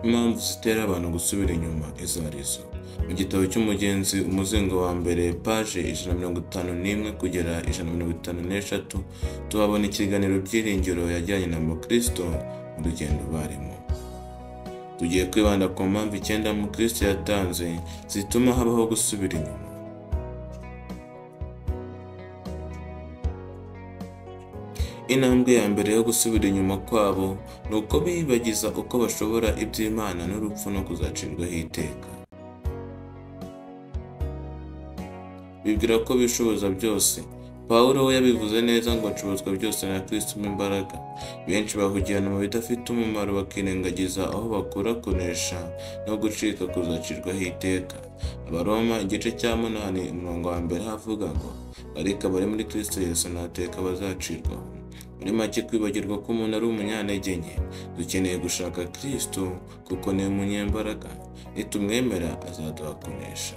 Impamvu zitera abantu gusubira inyuma izo arizo. Mu gitabo cy'Umugenzi, umuzingo wa mbere, paje 151 kugera 153, tuhabona ikiganiro Byiringiro yajyanye na Mukristo mu rugendo barimo. Tugiye kwibanda ku mpamvu 9 Mukristo yatanze zituma habaho gusubira inyuma. Intambwe ya mbere yo gusubira inyuma kwabo ni uko biyibagiza uko bashobora iby'Imana n'urupfu no kuzacirwaho iteka. Bibwira ko bishoboza byose. Pawulo we yabivuze neza ngo nshobozwa byose na Kristo umpa imbaraga. Benshi bahugirana mu bidafite umumaro bakirengagiza aho bakura kunesha no gucika kuzacirwaho iteka. Abaroma igice cya 8 umurongo wa 1 havuga ngo ariko abari muri Kristo Yesu nta teka bazacirwaho. Muri make, kwibagirwa ko umuntu ari umunyantege nke. Dukeneye gushaka Kristo kuko ni umunyembaraga. Nitumwemera azaduha kunesha.